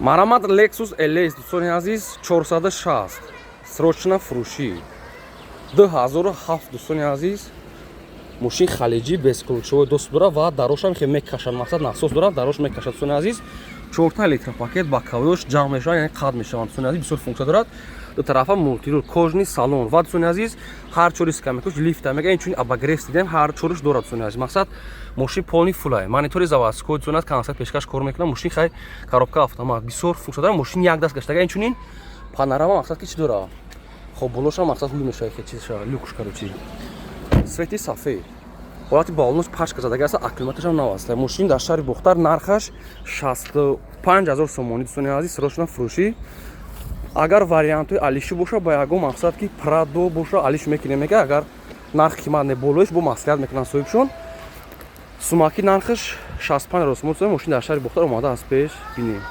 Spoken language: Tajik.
Марамат, Lexus LS, дӯстони азиз, 460, срочно фурӯшӣ, 2007, дӯстони азиз. Мошин халиҷӣ, бесключевой доступ дорад ва дарошам хе мекашад, мақсад, насос дорад, дарош мекашад, дӯстони азиз. Чорта электропакет, боковой ш ҷамъ мешаванд, яъне қад мешаванд, дӯстони азиз. Бисёр функсия дорад. Ду тарафа мультируль, кожаный салон ва, дӯстони азиз, ҳар чори скамейка ш лифта мега, инчунин обогрев дидем, ҳар чориш дорад, дӯстони азиз. Мақсад, мошин полный фулай, монитори заводской, дӯстони азиз, консерт пешкаш кор мекунад. Мошин хай коробка автомат, бисёр функсия дорад. Мошин як даст гаштага, инчунин панорама, мақсад, ки чӣ дорад. Хоб, болошам, мақсад, ҳуй мешавад, чизша, люк ш, короче, цвет и сафед, ҳолати балонаш пашка задага аст, аккумуляторшам нав аст. Мошин дар шаҳри Бохтар, нархаш 65 000 сомонӣ, дӯстони азиз, срочно фурӯшӣ. Агар вариантҳои алишӣ боша, ба ягон мақсад, ки Прадо боша, алиш мекунем, мега. Агар нарх қимат не, болоиш бо маслиҳат мекунанд соҳибшон. Сумаки нархаш 65 000 сомон. Мошин дар шаҳри Бохтар омода аст, пеш бинем.